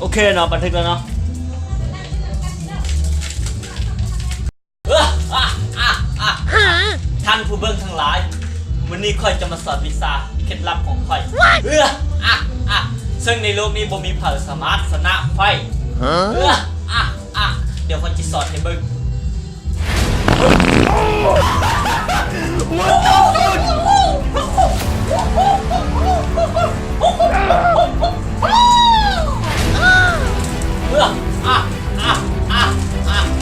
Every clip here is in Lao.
ໂອເຄເນາະ ບັນທຶກແລ້ວເນາະ. ເອີ ອາ ອາ ອາ ທ່ານຜູ້ເບິ່ງທັງຫຼາຍ, ມື້ນີ້ຂ້ອຍຈະມາສອນວິຊາເຄັດລັບຂອງຂ້ອຍ. ເອີ ອາ ອາ ເຊິ່ງໃນໂລກນີ້ບໍ່ມີໃຜສາມາດຊະນະຂ້ອຍ. ເອີ ອາ ອາ ດຽວຂ້ອຍຈະສອນໃຫ້ເບິ່ງ.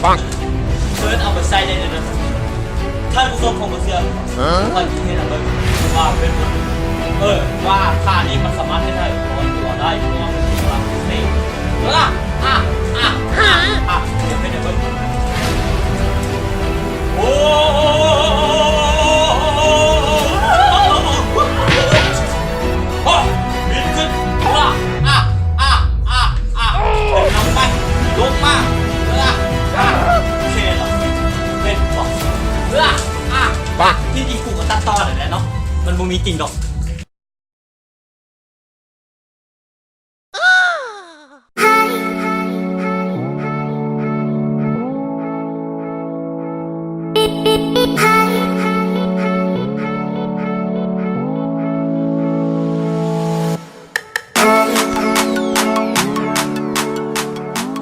ປັງ ເຊີນເອົາໄປໃຊ້ໄດ້ເລີຍເດີ. ທ່ານຜູ້ຊົມຄົງບໍ່ເຊື່ອ. ຂ້ອຍຊິເຮັດໃຫ້ເບິ່ງວ່າເປັນ ເອີ ວ່າທ່ານີ້ມັນສາມາດເຮັດໃຫ້ລອຍຕົວໄດ້ ເພາະວ່າມັນມີພະລັງພິເສດ. ເອີ ອາ ອາ ອາ ອາ ອາ ເຮັດໃຫ້ເບິ່ງ. ໂອ້ ບິນຂຶ້ນ. ອາ ອາ ອາ ອາ ຂຶ້ນນຳໄປ ລົງມາ. ເອີ ອາ ໂອເຄລະ ເປັນບໍ່? ເອີ ອາ ທີ່ຈິງກູກໍຕັດຕໍ່ນັ້ນແຫຼະເນາະ ມັນບໍ່ມີຈິງດອກ.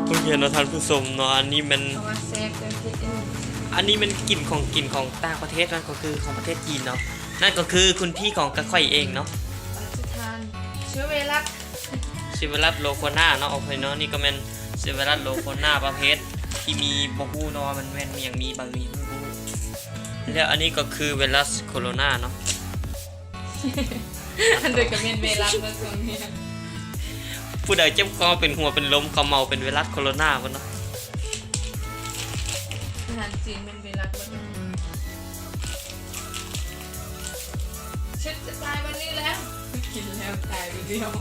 ໂອເຄເນາະທ່ານຜູ້ຊົມເນາະ, ອັນນີ້ແມ່ນ ເພາະວ່າແຊບເກີນຄິດອີ່ຫຼີ. ອັນນີ້ແມ່ນກິ່ນຂອງ ກິ່ນຂອງຕ່າງປະເທດ ນັ້ນກໍຄືຂອງປະເທດຈີນເນາະ, ນັ້ນກໍຄືຄຸນພີ່ຂອງກະຂ້ອຍເອງເນາະ. ປາສະທານເຊື້ອໄວຣັສ ເຊື້ອໄວຣັສໂລໂຄນາເນາະ. ໂອເຄເນາະ, ນີ້ກໍແມ່ນເຊື້ອໄວຣັສໂລໂຄນາປະເພດທີ່ມີ ບໍ່ຮູ້ເນາະວ່າມັນແມ່ນຫຍັງ ມີໃບຫຍັງບໍ່ຮູ້. ແລ້ວອັນນີ້ກໍຄືໄວຣັສໂຄໂຣນາເນາະ. ອັນເດີກໍແມ່ນໄວຣັສເນາະຊ່ວງນີ້. ຜູ້ໃດເຈັບຄໍເປັນຫົວເປັນລົມ ເຂົາເໝົາເປັນໄວຣັສໂຄໂຣນາພຸ້ນເນາະ. ອາຫານຈີນແມ່ນໄວຣັສເບິດ. ຊິຕາຍວັນນີ້ແລ້ວ ກິນແລ້ວຕາຍມື້ດຽວ.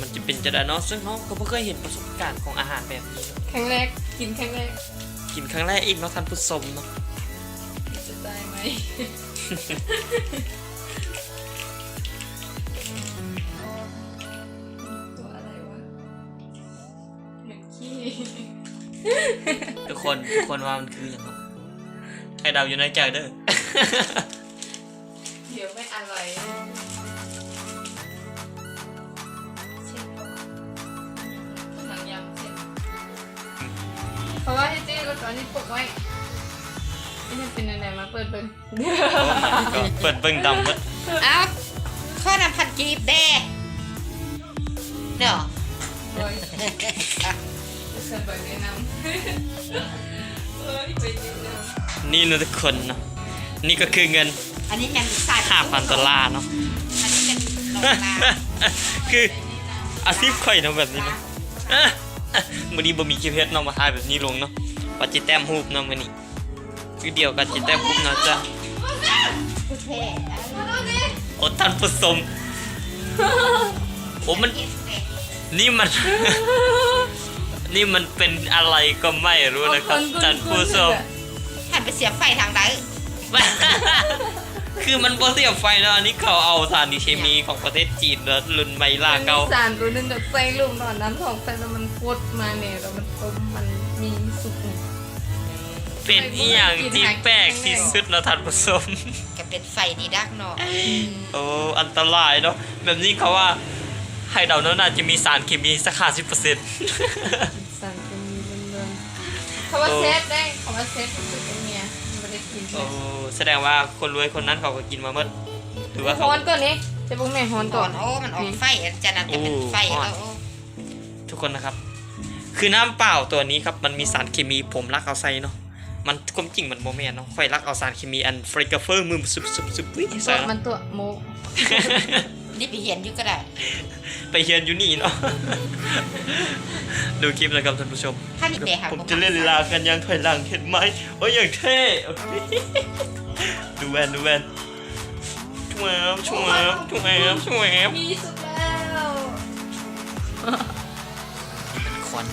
ມັນຈະເປັນຈັ່ງໃດເນາະ ເຊິ່ງເຮົາກໍບໍ່ເຄີຍເຫັນປະສົບການຂອງອາຫານແບບນີ້ເນາະ. ຄັ້ງແລກ ກິນຄັ້ງແລກ ກິນຄັ້ງແລກອີກເນາະທ່ານຜູ້ຊົມເນາະ. ຈະຕາຍໄໝ? ຕົວອະໄລວະ? ເຫັນຂີ້. ທຸກຄົນ ທຸກຄົນວ່າມັນຄືຫຍັງເນາະ? ໃຫ້ເດົາຢູ່ໃນໃຈເດີ. ດຽວໄປອະໄລ ເຊັດກ່ອນ ໜັງຍາງເຊັດ ເພາະວ່າເຮັດຈື່ແລ້ວຕອນນີ້ປົກໄວ້. ເຮັດເປັນແນວໃດ ມາເປີດເບິ່ງ. ໂອ້ ເປີດເບິ່ງດຳເບິດ. ເອົ້າ ຂໍນຳພັນກີບແດ່ເນາະ. ໂອ້ຍ ເຊີນເບິ່ງແນະນຳ. ໂອ້ຍ ໄປແນະນຳ. ນີ້ເນາະທຸກຄົນເນາະ, ນີ້ກໍຄືເງິນ ອັນນີ້ແມ່ນສາຍຫ້າພັນໂດລາເນາະ. ອັນນີ້ແມ່ນໂດລາ ຄືອາຊີບຂ້ອຍເນາະ ແບບນີ້ເນາະ. ມື້ນີ້ບໍ່ມີຄລິບເຮັດເນາະ, ມາຖ່າຍແບບນີ້ລົງເນາະ. ວ່າຊິແຕ້ມຮູບເນາະມື້ນີ້. ວິດີໂອກໍຊິແຕ້ມຮູບເນາະຈ້າ. ໂອ້ ທ່ານຜູ້ຊົມ ໂອ້ ມັນ ນີ້ມັນ ນີ້ມັນເປັນອະໄລກໍໄມ່ຮູ້ນະຄັບທ່ານຜູ້ຊົມ. ທ່ານໄປສຽບໄຟທາງໃດ? ຄືມັນບໍ່ສຽບໄຟເນາະ, ອັນນີ້ເຂົາເອົາສານເຄມີຂອງປະເທດຈີນເນາະ ລຸ້ນໃໝ່ລ່າເກົ່າ. ມັນມີສານຕົວໜຶ່ງກໍໃສ່ລົງເນາະ, ນ້ຳທອງໃສ່ແລ້ວມັນຟົດມານີ້ ແລ້ວມັນຕົ້ມ ມັນມີສຸກນີ້. ເປັນອີ່ຫຍັງທີ່ແປກທີ່ສຸດເນາະທ່ານຜູ້ຊົມ. ກໍເປັນໄຟດີດັກເນາະ. ໂອ້ ອັນຕະລາຍເນາະ. ແບບນີ້ເຂົາວ່າ ໃຫ້ເດົາເນາະ ໜ້າຈະມີສານເຄມີສັກຫ້າສິບເປີເຊັນ. ສານເຄມີລ້ວນໆ. ເຂົາວ່າແຊບເດ້, ເຂົາວ່າແຊບທີ່ສຸດໃນເມຍ. ບໍ່ໄດ້ກິນ. ໂອ້ ສະແດງວ່າຄົນລວຍຄົນນັ້ນເຂົາກໍກິນມາໝົດ. ຫຼືວ່າເຂົາ ຮ້ອນກ່ອນນີ້ ຈະເບິ່ງແມ່ ຮ້ອນກ່ອນ. ໂອ້ ມັນອອກໄຟ ອັນຈານນັ້ນກໍເປັນໄຟ. ໂອ້ ທຸກຄົນນະຄັບ ຄືນ້ຳເປົ່າຕົວນີ້ຄັບ ມັນມີສານເຄມີ ຜົມລັກເອົາໃສ່ເນາະ. ມັນ ຄວາມຈິງມັນບໍ່ແມ່ນເນາະ, ຂ້ອຍລັກເອົາສານເຄມີອັນ Frankfurt ມື ຊຶບໆໆ ໃສ່ເນາະ. ມັນຕົວະໂມ້. ນີ້ໄປຮຽນຢູ່ກໍໄດ້ ໄປຮຽນຢູ່ນີ້ເນາະ. ດູຄລິບນະຄັບທ່ານຜູ້ຊົມ. ຖ້ານີ້ແບບ ຜົມຈະເລນລີລາກັນຢ່າງຖອຍຫຼັງ ເຫັນໄໝ? ໂອ້ຍ ຢ່າງເທ່. ໂອເຄ ດູແວ່ນ ດູແວ່ນ. ຊວບ ຊວບ ຊວບ ຊວບ. ມີສຸກແລ້ວ. ເປັນຄວັນ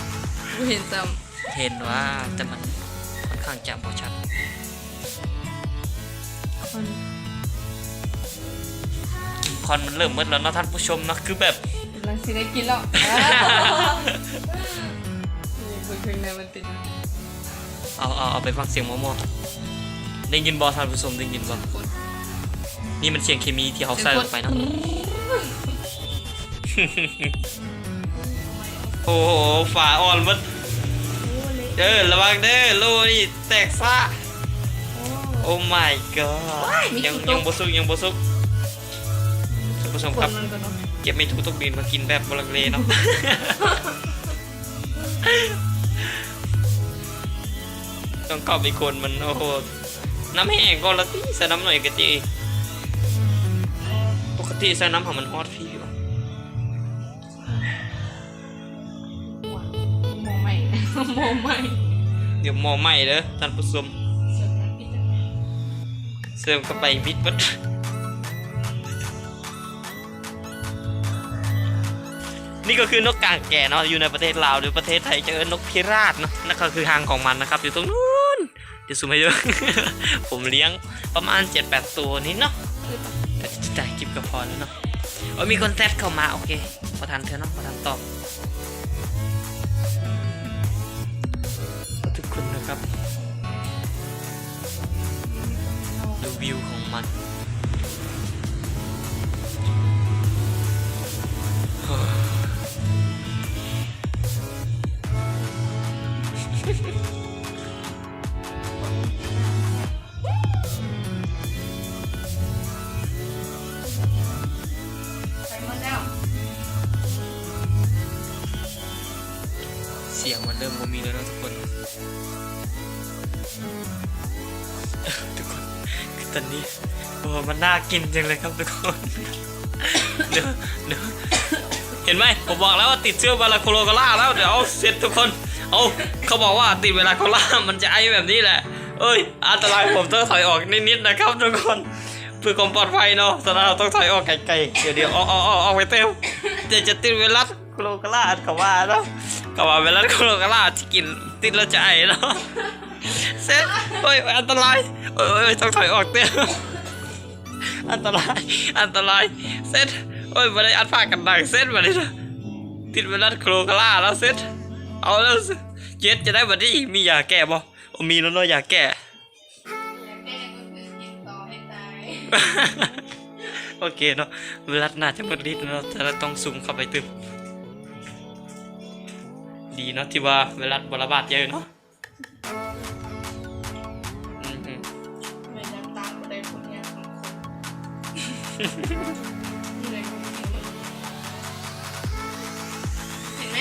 ບໍ່ເຫັນຊ້ຳ. ເຫັນວ່າ ແຕ່ມັນຂ້ອນຂ້າງຈະບໍ່ຊັດ. ຄວັນ ເຄ ຄອນມັນເລີ່ມໝົດແລ້ວເນາະທ່ານຜູ້ຊົມເນາະ ຄືແບບ ກຳລັງຊິໄດ້ກິນແລ້ວ ເບິ່ງເທິງໃນມັນເປັນ ເອົາ ເອົາ ເອົາໄປຟັງສຽງໝໍໆ ໄດ້ຍິນບໍ່ທ່ານຜູ້ຊົມ ໄດ້ຍິນບໍ່? ນີ້ມັນສຽງເຄມີທີ່ເຮົາໃສ່ລົງໄປເນາະ ໂອ້ໂຫ ຝາອ່ອນໝົດ ເອີ ລະວັງເດີ ໂລນີ້ແຕກຊະ Oh my god ຍັງ ຍັງບໍ່ສຸກ ຍັງບໍ່ສຸກ ທ່ານຜູ້ຊົມຄັບ ເກັບໄມ້ຖູຕົກດິນມາກິນແບບບໍ່ລັງເລເນາະ ຕ້ອງເຂົ້າໄປຄົນມັນ ໂອ້ໂຫ ນ້ຳແຫ້ງກ່ອນລະຕິ ໃສ່ນ້ຳໜ້ອຍກະຕິ ປົກກະຕິໃສ່ນ້ຳໃຫ້ມັນຮອດພີ້ ໝໍ້ໄໝ້ ໝໍ້ໄໝ້ ດຽວໝໍ້ໄໝ້ເດີທ່ານຜູ້ຊົມ ເສີມເຂົ້າໄປບິດເບິດ ນີ້ກໍຄືນົກກາງແກເນາະ ຢູ່ໃນປະເທດລາວ ຫຼືປະເທດໄທຈະເອີ້ນນົກພິລາບເນາະ ນັ້ນກໍຄືຮັງຂອງມັນນະຄັບ ຢູ່ຕົງນັ້ນ ດຽວຊູມໃຫ້ເບິ່ງ ຜົມລ້ຽງປະມານເຈັດແປດໂຕນີ້ເນາະ ແຕ່ຈະຖ່າຍຄລິບກໍພໍແລ້ວເນາະ ໂອ້ ມີຄົນແຊັດເຂົ້າມາ ໂອເຄ ບໍ່ທັນເທື່ອເນາະ ບໍ່ທັນຕອບ ທຸກຄົນນະຄັບ ດູວິວຂອງມັນ ໄປໝົດແລ້ວ ສຽງມັນເລີ່ມບໍ່ມີແລ້ວເນາະທຸກຄົນ ທຸກຄົນ ຄືຕອນນີ້ ໂອ້ ມັນໜ້າກິນຈັງເລີຍຄັບທຸກຄົນ ເດີ ເດີ ເຫັນໄໝ? ຜົມບອກແລ້ວວ່າຕິດເຊື້ອໄວຣັສໂຄໂຣນາແລ້ວ ດຽວເອົາເສັດທຸກຄົນ ເອົາ ເຂົາບອກວ່າຕິດໄວຣັສໂຄໂຣນາ ມັນຈະໄອແບບນີ້ແຫຼະ ເອີຍ ອັນຕະລາຍ ຜົມຕ້ອງຖອຍອອກນິດໆນະຄັບທຸກຄົນ ເພື່ອຄວາມປອດໄພເນາະ ສະນັ້ນເຮົາຕ້ອງຖອຍອອກໄກໆ ດຽວໆ ອອກ ອອກ ອອກ ອອກໄປເຕີມ ດຽວຈະຕິດໄວຣັສໂຄໂຣນາ ເຂົາວ່າເນາະ ເຂົາວ່າໄວຣັສໂຄໂຣນາທີ່ກິນຕິດແລ້ວຈະໄອເນາະ ເສັດ ໂອ້ຍ ອັນຕະລາຍ ໂອ້ຍ ຕ້ອງຖອຍອອກເຕີມ ອັນຕະລາຍ ອັນຕະລາຍ ເສັດ ໂອ້ຍ ບໍ່ໄດ້ອັດພາກກັນດັງ ເສັດບາດນີ້ນະ ຕິດໄວຣັສໂຄໂຣນາແລ້ວ ເສັດ ເອົາແລ້ວ ເຈັດ ຈະໄດ້ບາດນີ້ ມີຢາແກ້ບໍ່? ໂອ້ ມີແລ້ວເນາະ ຢາແກ້ ຢາແກ້ກໍຄືກິນຕໍ່ໃຫ້ຕາຍ ໂອເຄເນາະ ໄວຣັສໜ້າຈະໝົດລິດເນາະ ແຕ່ລະຕ້ອງຊູມເຂົ້າໄປຕື່ມ ດີເນາະ ທີ່ວ່າໄວຣັສບໍ່ລະບາດເຢີະເນາະ. ອືມ ແມ່ນຫຍັງຕາມບໍ່ໄດ້ຜົນງານຂອງຄົນ ຢູ່ໃນຄວາມຈິງມັນ ເຫັນໄໝ?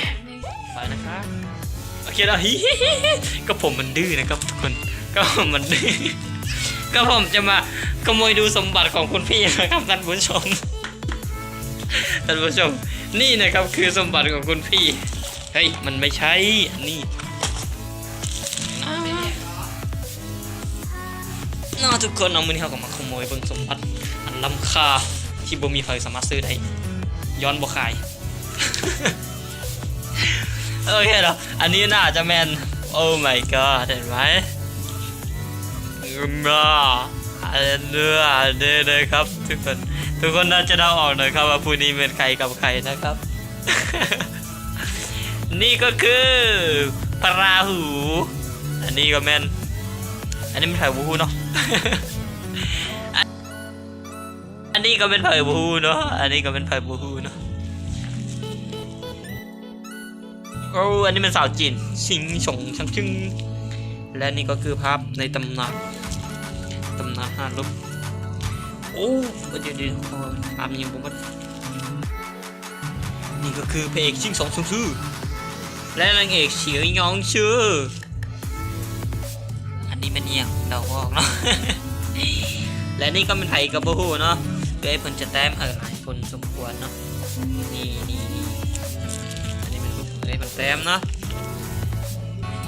ໄປນະຄັບ ໂອເຄເນາະ ກໍຜົມມັນດື້ນະຄັບທຸກຄົນ ກໍຜົມມັນດື້ ກໍຜົມຈະມາຂະໂມຍດູສົມບັດຂອງຄຸນພີ່ນະຄັບທ່ານຜູ້ຊົມ ທ່ານຜູ້ຊົມ ນີ້ນະຄັບຄືສົມບັດຂອງຄຸນພີ່. ເຮີ້ຍ ມັນໄມ່ໃຊ່ອັນນີ້ເນາະ ເນາະ ທຸກຄົນເນາະ ມື້ນີ້ເຮົາກໍມາຂະໂມຍເບິ່ງສົມບັດອັນລ້ຳຄ່າທີ່ບໍ່ມີໃຜສາມາດຊື້ໄດ້ ຍ້ອນບໍ່ຂາຍ ໂອເຄເນາະ ອັນນີ້ໜ້າຈະແມ່ນ Oh my god ເຫັນໄໝ? ເນາະ ອັນເນາະ ເດ້ ເດ້ຄັບ ທຸກຄົນ ທຸກຄົນໜ້າຈະເດົາອອກນະຄັບວ່າຜູ້ນີ້ແມ່ນໃຜກັບໃຜນະຄັບ. ນີ້ກໍຄືພະລາຫູ ອັນນີ້ກໍແມ່ນ ອັນນີ້ແມ່ນໃຜບໍ່ຮູ້ເນາະ ອັນນີ້ກໍແມ່ນໃຜບໍ່ຮູ້ເນາະ ອັນນີ້ກໍແມ່ນໃຜບໍ່ຮູ້ເນາະ. ໂອ້ ອັນນີ້ແມ່ນສາວຈີນ ຊິງສົງຊັງຊຶງ ແລະ ນີ້ກໍຄືພາບໃນຕຳນານ ຕຳນານຫ້າລົບ ໂອ້ ດຽວໆ ພາບນີ້ຍັງບໍ່ໝົດ. ນີ້ກໍຄືພະເອກຊິງສອງຊຶງຊື ແລະ ນາງເອກຊິງຍອງຊື ອັນນີ້ແມ່ນອີ່ຫຍັງ ເດົາບໍ່ອອກເນາະ ແລະ ນີ້ກໍແມ່ນໃຜກໍບໍ່ຮູ້ເນາະ ເອື້ອຍເພິ່ນຈະແຕ້ມໃຫ້ຫຼາຍຄົນສົມຄວນເນາະ ນີ້ ນີ້ ນີ້ ອັນນີ້ແມ່ນເອື້ອຍເພິ່ນແຕ້ມເນາະ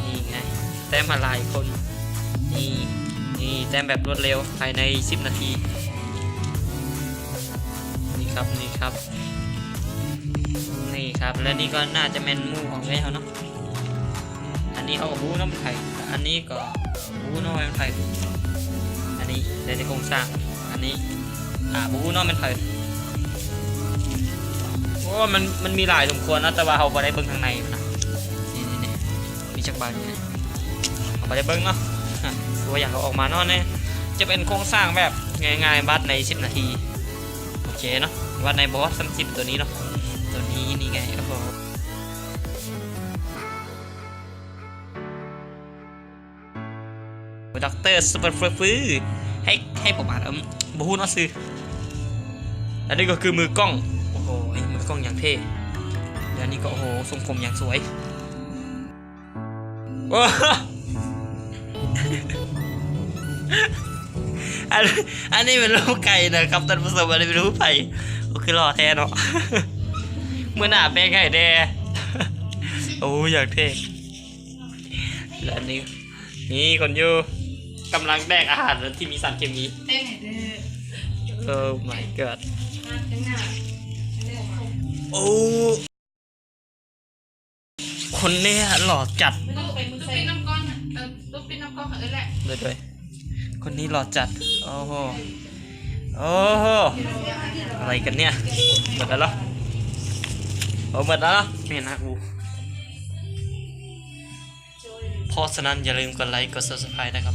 ນີ້ໄງ ແຕ້ມໃຫ້ຫຼາຍຄົນ ນີ້ ນີ້ ແຕ້ມແບບລວດເລັວ ພາຍໃນສິບນາທີ ນີ້ຄັບ ນີ້ຄັບ ນີ້ຄັບ ແລະ ນີ້ກໍໜ້າຈະແມ່ນໝູ່ຂອງເອື້ອຍເຮົາເນາະ ອັນນີ້ເຮົາກໍບໍ່ຮູ້ເນາະແມ່ນໃຜ ອັນນີ້ກໍບໍ່ຮູ້ເນາະແມ່ນໃຜ ອັນນີ້ ແລະ ໃນໂຄງສ້າງ ອັນນີ້ ອ່າ ບໍ່ຮູ້ເນາະແມ່ນໃຜ ໂອ້ ມັນ ມັນມີຫຼາຍສົມຄວນເນາະ ແຕ່ວ່າເຮົາບໍ່ໄດ້ເບິ່ງທາງໃນມັນນະ. ນີ້ໆໆ ມີຈັກບາດນີ້ ເຮົາບໍ່ໄດ້ເບິ່ງເນາະ ເພາະວ່າຢາກເອົາອອກມາເນາະ. ນີ້ຈະເປັນໂຄງສ້າງແບບງ່າຍໆ ວັດໃນສິບນາທີ. ໂອເຄເນາະ ວັດໃນບໍ່ຮອດສາມສິບ ຕົວນີ້ເນາະ ຕົວນີ້ນີ້ໄງ. ໂອ້ໂຫ ດັອກເຕີ ຊຸບເປີ ຟື ໃຫ້ ໃຫ້ຜົມອ່ານ ເອີ່ມ ບໍ່ຮູ້ເນາະຊື່. ອັນນີ້ກໍຄືມືກ້ອງ. ໂອ້ໂຫ ມືກ້ອງຢ່າງເທ່. ແລ້ວນີ້ກໍ ໂອ້ໂຫ ຊົງຜົມຢ່າງສວຍ. ໂອ້ ອັນ ອັນນີ້ເປັນຮູບໃຜນະຄັບທ່ານຜູ້ຊົມ? ອັນນີ້ເປັນຮູບໃຜ? ໂອ້ ຄືຫຼໍ່ແທ້ເນາະ. ມື້ໜ້າແບ່ງໃຫ້ແດ່. ໂອ້ ຢ່າງເທ່. ແລະນີ້ ນີ້ຄົນຢູ່ ກຳລັງແດກອາຫານທີ່ມີສານເຄມີ. Oh my god. ໂອ້ ຄົນນີ້ຫຼໍ່ຈັດ. ໂດຍໆ ຄົນນີ້ຫຼໍ່ຈັດ. ໂອ້ໂຫ ໂອ້ໂຫ ອະໄລກັນເນຍ? ໝົດແລ້ວເນາະ. ໂອ້ ໝົດແລ້ວເນາະ. ແມ່ນນະກູ. ເພາະສະນັ້ນຢ່າລືມກົດໄລ ກົດ Subscribe ນະຄັບ.